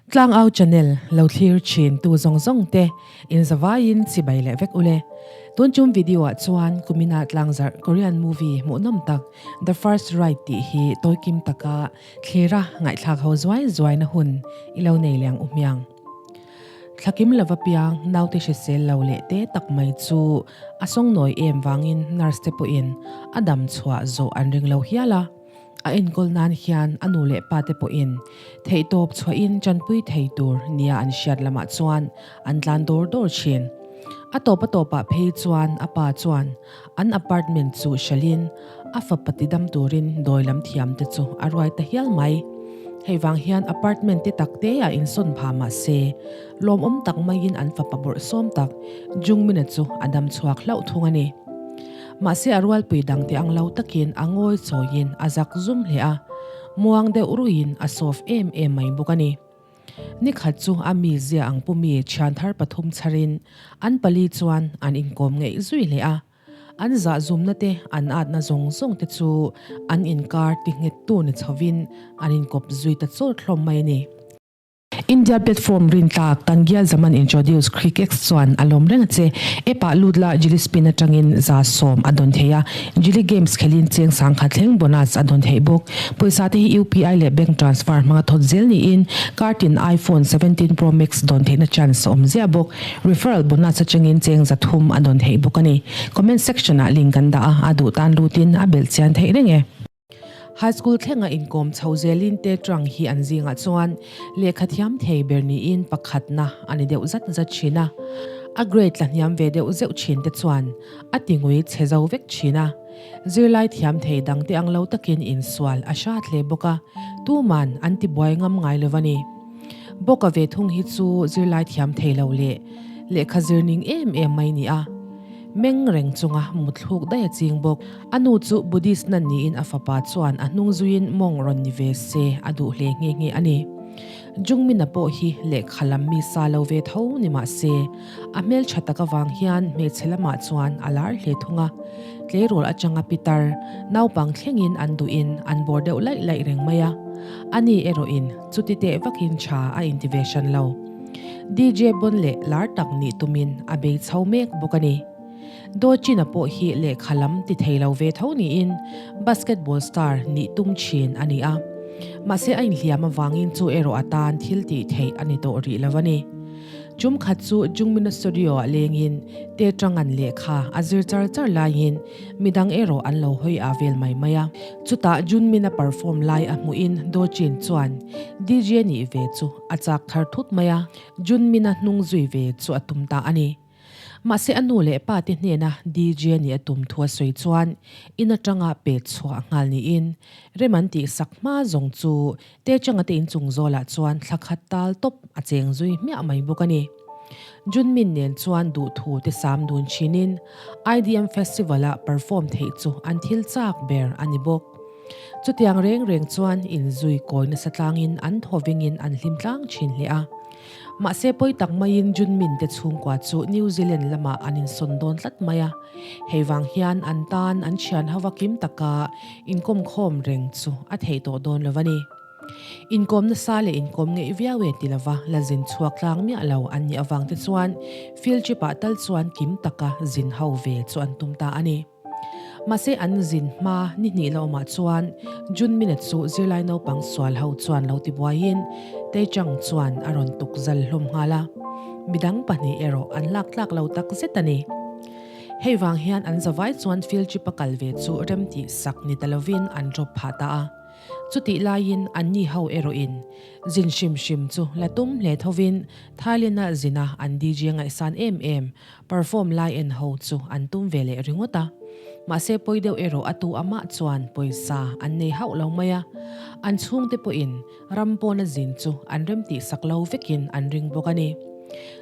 Tlangau channel lo thlir thin tu zawng zawng te in zavaiin chibai leh vek ule. Tun chum video ah chuan kumina tlangzarh Korean movie hmuhnawm tak The First Ride tih hi tawikim taka thlira ngaihthlak ho zuai zuai na hun i lo nei leh ang u hmiang. Thlakim lova piang naute hrisel lo leh te tak mai chu a sawngnawi em vangin nurse te pawhin a dam chhuah zawh an ring lo hial a. A enkawl nan hian a nu leh pa te pawhin theihtawp chhuahin tanpui thei tur nia an hriat lamah chuan an tlan dawr dawr thin. A tawp a tawpah phei chuan a pa chuan an apartment chu hralhin a fapa tidam turin dawi lam thiam te chu a ruai ta hial mai. Hei vang hian apartment te tak te ah insawn pha mah se lawmawm tak maiin an fapa bawrhsawm tak Jungmin-a chu a dam chhuak hlauh thung a ni. Mahse a rualpui dangte ang lo takin a ngawi chawiin a zak zum hle a, muang deuh ruiin a sawf em em mai bawk a ni. Nikhat chu a mizia ang pumi thian thar pathum chharin an pali chuan an inkawm ngeih zui hle a, an zah zumna te an atna zawng zawng te chu an inkar ti nghettu ni chhovin an inkawp zui ta chawt hlawm mai a ni. India platform rintlak Tangial Zaman introduce Crickex chuan a lawm reng a che. App ah lut la Jili Spin atangin 100 a dawn thei a, Jili Games khelin cheng sangkhat thleng bonus a dawn theih bawk. Pawisa te hi UPI leh bank transfer hmanga thawt zel niin kartin iPhone 17 Pro Max dawn theihna chance a awm ziah bawk. Referral bonus atangin cheng 300 a dawn theih bawk a ni. Comment section ah link kan dah a, a duh tan lutin a belh chian theih reng e. High school thlenga inkawm chho zelin te tang hi an zingah chuan lehkha thiam thei ber niin pakhatna a ni deuh zat zat thin a. A grade tla hniam ve deuh zeuh thin te chuan a ti ngui chhe zo vek thin a. Zirlai thiam thei dang te ang lo takin insual a hrat hle bawk a, tuman an ti buai ngam ngai lo a ni. Bawka ve thung hi chu zirlai thiam thei lo leh lehkha zir ning em em mai ni a. Meng reng chunga mutthluk daih a ching bawk. A nu chu Buddhist nan niin a fapa chuan a hnung zuiin mawng rawn ni ve se a duh hle nghe nghe a ni. Jungmin-a pawh hi lehkha lam mi sa lo ve tho ni mah se, a hmeltha tak avang hian hmeichhe lamah chuan a lar hle thung a. Tleirawl atanga pitar, naupang thlengin an duhin an bawr deuh laih laih reng mai a. Ani erawhin chuti teh vakin tha a inti ve hran lo. DJ Bon leh lar tak nih tumin a bei chho mek bawk a ni. Dawchina pawh hi lehkha lam ti thei lo ve tho niin basketball star nih tum thin a ni a. Mahse a inhliam avangin chu erawh a tan thil tih theih a ni tawh rih lo a ni. Chum khat chu Jungmin-a studio ah lengin Tae Chang-a'n lehkha a zir char char laiin midang erawh an lo hawi a vel mai mai a. Chutah Junmin-a perform lai a hmuhin Do Jin chuan DJ nih ve chu a chak thar thut mai a, Junmin-a hnung zui ve chu a tum ta a ni. Mahse a nu leh pa te hnena DJ nih a tum thu a sawi chuan in atanga pet chhuah nghal niin rem an tih sak hma zawng chu Tae Chang-a te inchung zawlah chuan thla khat tal tawp a cheng zui hmiah mai bawk a ni. Junmin nen chuan duhthu te sam dun thinin IDM Festival-a perform theih chu an thil chak ber a ni bawk. Chutiang reng reng chuan inzui kawi nasa tlangin an thawvengin an hlim tlang thin hle a. Mahse pawi tak maiin Junmin te chhungkua chu New Zealand lamah an insawn dawn tlat mai a. Hei vang hian an tan an thian hova kim taka inkawmkhawm reng chu a theih tawh dawn lo a ni. Inkawm nasa leh inkawm ngeih viau e ti lova la zin chhuak tlang miah lo an nih avang te chuan field trip ah tal chuan kim taka zin ho ve chu an tum ta a ni. Mahse an zin hma ni hnih lo awmah chuan Junmin-a chu zirlai naupang sual ho chuan lo ti buaiin Tae-chang chuan a rawn tuk zal hlawm nghal a, midang pahnih erawh an lak tlak lo tak zet a ni. Hei vang hian an zavai chuan field trip a kal ve chu remtih sak ni ta lovin an drop phah ta a. Chutih laiin anni ho erawhin zin hrim hrim chu la tum hle thovin Thailand-a zina an DJ ngaihsan em em perform lai en ho chu an tum ve leh ringawt a. Mahse pawi deuh erawh a tu amah chuan pawisa an nei hauh lo mai a, an chhungte pawhin ram pawna zin chu an remtih sak lo vekin an ring bawk a ni.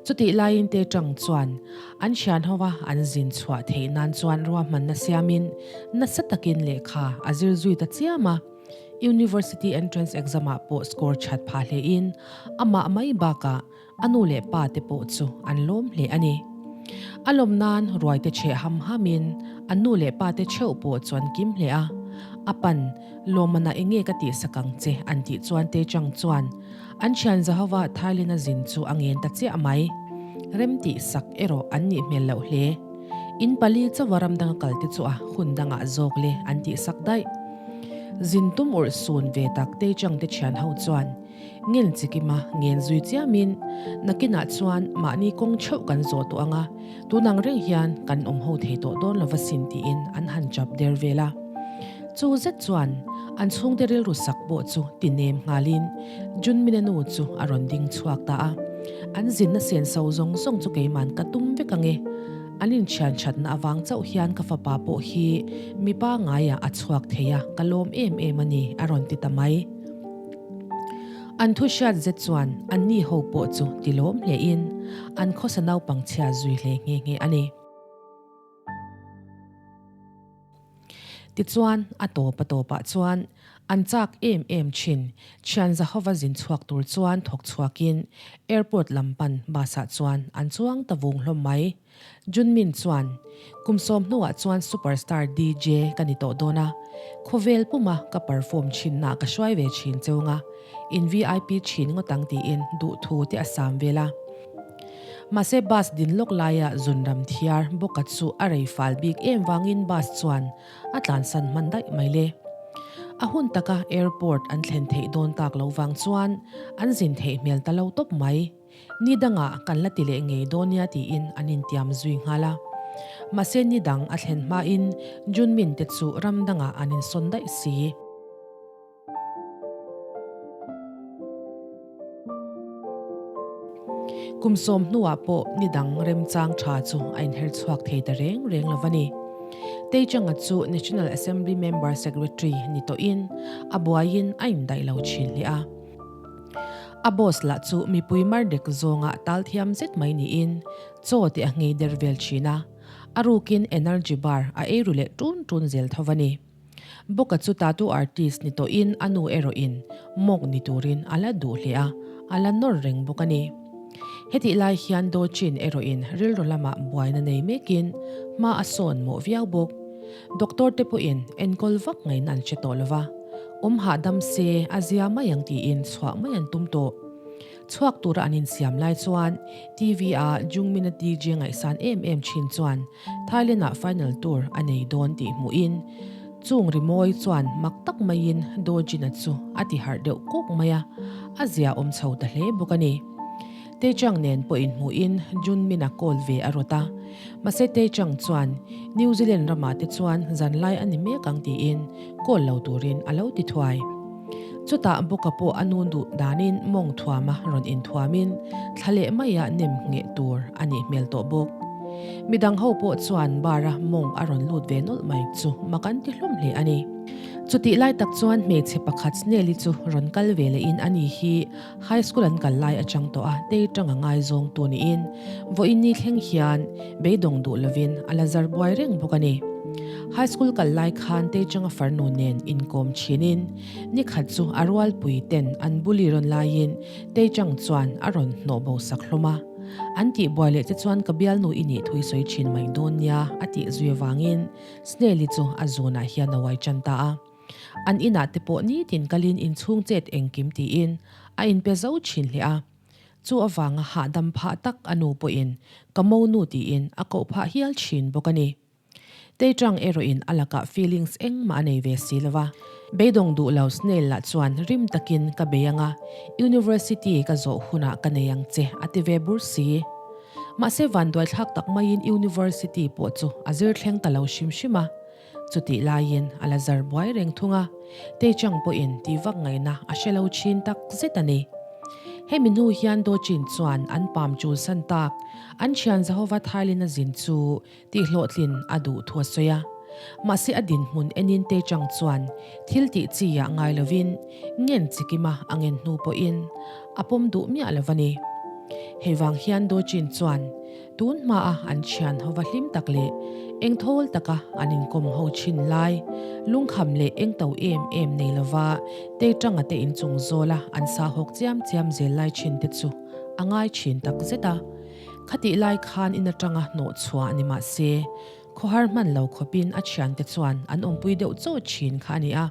Chutih laiin Tae Chang chuan an thian hova an zin chhuah theih nan chuan ruahmanna siamin nasa takin lehkha a zir zui ta chiam a. University entrance exam ah pawh score that phah hlein amah mai bakah a nu leh pa te pawh chu an lawm hle a ni. A lawm nan ruai te chheh ham hamin an nu leh pa te theuh pawh chu an kim hle a. A pan, Lawmana enge ka tihsak ang che an tih chuan Taechang chuan an thian Zahova Thailand a zin chu a ngen ta chiah mai. Rem tihsak erawh an nih hmel loh hle. In pali chauha ram danga kal te chu a hun dangah zawk le an tihsak daih. Zin tum urh sun ve tak Taechang te thian ho chuan Ngen chikima ngen zui chiamin nakinah chuan mahni kawng theuh kan zawh tawh ang a, tunang reng hian kan awm ho thei tawh dawn lova sin tiin an han chap der vel a. Chu zet chuan an chhungte rilru sak pawh chu ti nem nghalin Junmina nu chu a rawn ding chhuak ta a, An zinna senso zawng zawng chu keiman ka tum vek ang e, an inthian thatna avang chauh hian ka fapa pawh hi mipa ngaiah a chhuak thei a, ka lawm em em a ni a rawn ti ta mai. An thu hriat zet chuan anni ho pawh chu ti lawm hle in an khawsa naupang chhia zui hle nghe nghe a ni. Tichuan, a tawp a tawpah chuan an chak em em thin thian Zahova zin chhuak tur chuan thawk chhuakin airport lam pan bus ah chuan an chuang ta vung hlawm mai. Junmin chuan, Kum sawm hnuah chuan superstar DJ ka ni tawh dawn a, khawvel puma ka perform thinna ka hruai ve thin cheu nga, in vip thin ngawt ang tiin duhthu te a sam vel a. Mahse bus din lawk laia zunram thiar bawka chu a rei fal bik em vangin bus chuan a tlansan hman daih mai le. A hun taka airport an thlen theih dawn tak lo vang chuan an zin theih hmel ta lo tawp mai. Ni dangah kan la ti leh ngei dawn nia tiin an intiam zui nghal a. Mahse ni dang a thlen hmain Junmin te chu ram dangah an insawn daih si. Kum sawm hnuah pawh ni dang remchang tha chu a inher chhuak thei ta reng reng lo va ni. Teichanga chu National Assembly Member Secretary ni tawhin a buaiin a indaih lo thin hle a. A boss lah chu mipui mar dek zawnga tal thiam zet mai niin chaw te a nghei der vel thin a, a rukin energy bar a ei ru leh tun tun zel tho va ni. Bawka chu tattoo artist ni tawhin a nu erawhin mawk ni turin a la duh hle a, a la nawr reng bawk a ni. Hetih lai hian Dawchin erawhin rilru lamah buaina nei mekin hma a sawn mawh viau bawk. Doctor te pawhin enkawl vak ngaihna an hre tawh lo va. Awm hahdam se a zia mai ang tiin chhuah mai an tum tawh. Chhuak tura an insiam lai chuan TV a Jungmin-a DJ ngaihsan em em thin chuan Thailand-ah final tour a nei dawn tih hmuhin chung rimawi chuan mak tak maiin Do Jin-a chu a ti harh deuh kawk mai a, a zia awm chho ta hle bawk a ni. Tae-chang nen pawh inhmuhin Junmin-a call ve a rawt a. Mahse Tae-chang chuan New Zealand ramah te chuan zanlai a ni mek ang tiin call lo turin a lo ti thuai. Chutah Bawka pawh a nu duh danin mawng thuama rawn inthuamin thla leh maia nem ngheh tur a nih hmel tawh bawk. Midang ho pawh chuan bar-a mawng a rawn lut ve nawlh mai chu mak an ti hlawm hle a ni. Chutih lai tak chuan hmeichhe pakhat Snell-i chu rawn kal ve lehin a ni hi High school an kal lai atang tawh a tei tang a ngaizawng tu niin vawiin ni thleng hian beidawng duh lovin a la zar buai reng bawk a ni. High school kal lai khan tei tanga farnu nen inkawm thinin ni khat chu a rualpui ten an bully rawn laiin tei tang chuan a rawn hnawh bo sak hlawm a. An tih buai leh te chuan ka bialnu i nih thui sawi thin mai dawn nia a tih zui avangin Snell-i chu a zunah hian a uai tan ta a. An inah te pawh nitin kalin inchhung chet engkim tiin a inpe zo thin hle a. Chu avanga hahdam phah tak a nu pawhin ka monu tiin a koh phah hial thin bawk a ni. Teichang erawhin a lakah feelings engmah a nei ve si lo va. Beidawng duh lo Snail lah chuan rim takin ka bei anga University ka zawh hunah ka nei ang che a ti ve bur si. Mahse vanduaithlak tak maiin University pawh chu a zir thleng ta lo hrim hrim a. Chutih laiin a la zar buai reng thung a, Teichang pawhin tih vak ngaihna a hre lo thin tak zet a ni. Hemi hnu hian Dawchin chuan an pam chul san tak, an thian Zahova Thailin a zin chu tihhlawhtlin a duh thu a sawi a. Mahse a dinhmun enin Teichang chuan thil tih chi ah ngai lovin ngen chikima a ngen hnu pawhin a pawm duh miah lo a ni. Hei vang hian Dawchin chuan Tun hmaa an thian hova hlim tak leh engthawl taka an inkawm ho thin lai, lungkham leh engto em em nei lova Teichanga te inchung zawla an sahawk chiam chiam zel lai thin te chu a ngai thin tak zet a. Khatih lai khan in atanga hnawh chhuah ni mah se, Khawhar hman lo khawpin a thiante chuan an awmpui deuh chaw thin kha a ni a.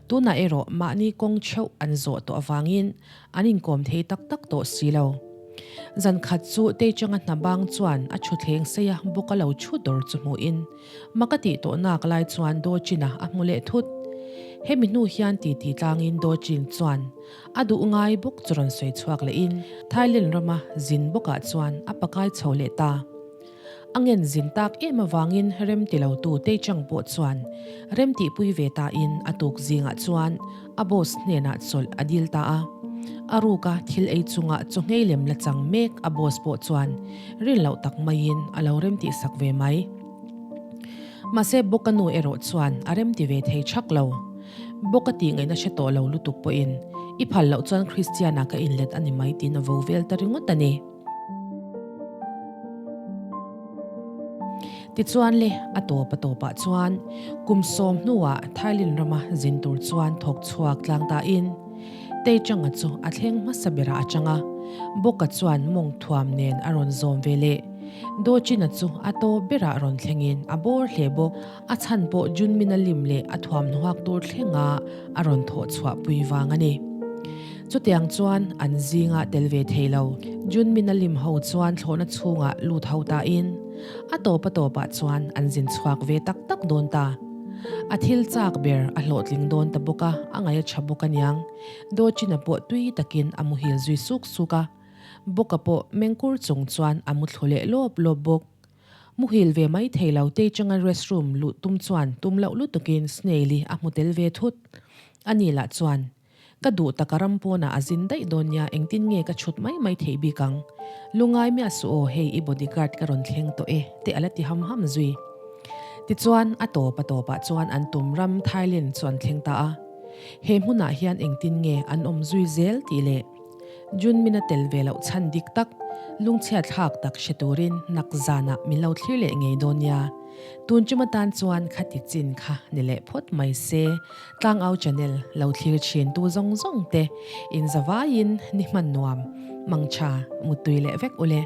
Tunah erawh mahni kawng theuh an zawh tawh avangin an inkawm thei tak tak tawh si lo. Zan khat chu Teichanga hna bang chuan a thutthleng sei a bawk a lo thu dawr chu hmuhin mak a tih tawh nak lai chuan Dawchina a hmu leh thut. Hemi hnu hian titi tlangin Dawchin chuan a duh ngai bawk chu rawn sawi chhuak lehin Thailand rama zin bawkah chuan a pakai chho leh ta. A ngen zin tak em avangin rem ti lotu Teichang pawh chuan rem tihpui ve tain a tuk zingah chuan a boss hnenah chawlh a dil ta a. A ruka thil ei chunga chaw nghei lem la chang mek a boss pawh chuan rin loh tak maiin a lo rem tihsak ve mai. Mahse Bawka nu erawh chuan a rem ti ve thei thak lo. Bawka tih ngaihna hre tawh lo lutuk pawhin i phal loh chuan Christian-a ka inlet a ni mai tiin a vo vel ta ringawt a ni. Tichuan le, a tawp a tawpah chuan kum sawm hnuah Thailand rama zin tur chuan thawk chhuak tlang tain Teichanga chu a thleng hmasa berah a chang a, Bawka chuan mawng thuam nen a rawn zawm ve leh. Dawchina chu a tawp berah rawn thlengin a bawr hle bawk. A chhan pawh Junmina lim leh a thuamhnaw hak tur thlenga a rawn thawh chhuah pui vang a ni. Chutiang chuan an zinga tel ve thei lo. Junmina lim ho chuan thlawhna chhungah lut ho tain a tawp a tawpah chuan an zin chhuak ve tak tak dawn ta. A thil chak ber a hlawhtling dawn ta bawk a, a ngaih a tha bawk aniang. Dawchina pawh tui takin a muhil zui suk suk a. Bawka pawh mengkur chung chuan a muthlu leh lawp lawp bawk. Muhil ve mai thei lo Teichanga restroom luh tum chuan tum loh lutukin Snail-i a hmu tel ve thut. Ani lah chuan, Ka duh taka ram pawnah a zin daih dawn nia engtin nge ka chhut mai mai theih bik ang? Lungai miah suh aw hei i bodyguard ka rawn thleng tawh e te a la ti ham ham zui. Tichuan a tawp a tawpah chuan an tum ram Thailand chu an thleng ta a. He hmunah hian engtin nge an awm zui zel tih leh Junmin a tel ve loh chhan dik tak, lungchhiat thlak tak hre turin nak zanah min lo thlir leh ngei dawn nia. Tun chum atan chuan khati chin kha ni leh phawt mai se, Tlangau channel lo thlir thin tu zawng zawng te in zavaiin ni hman nuam, mangtha, muttui leh vek ule.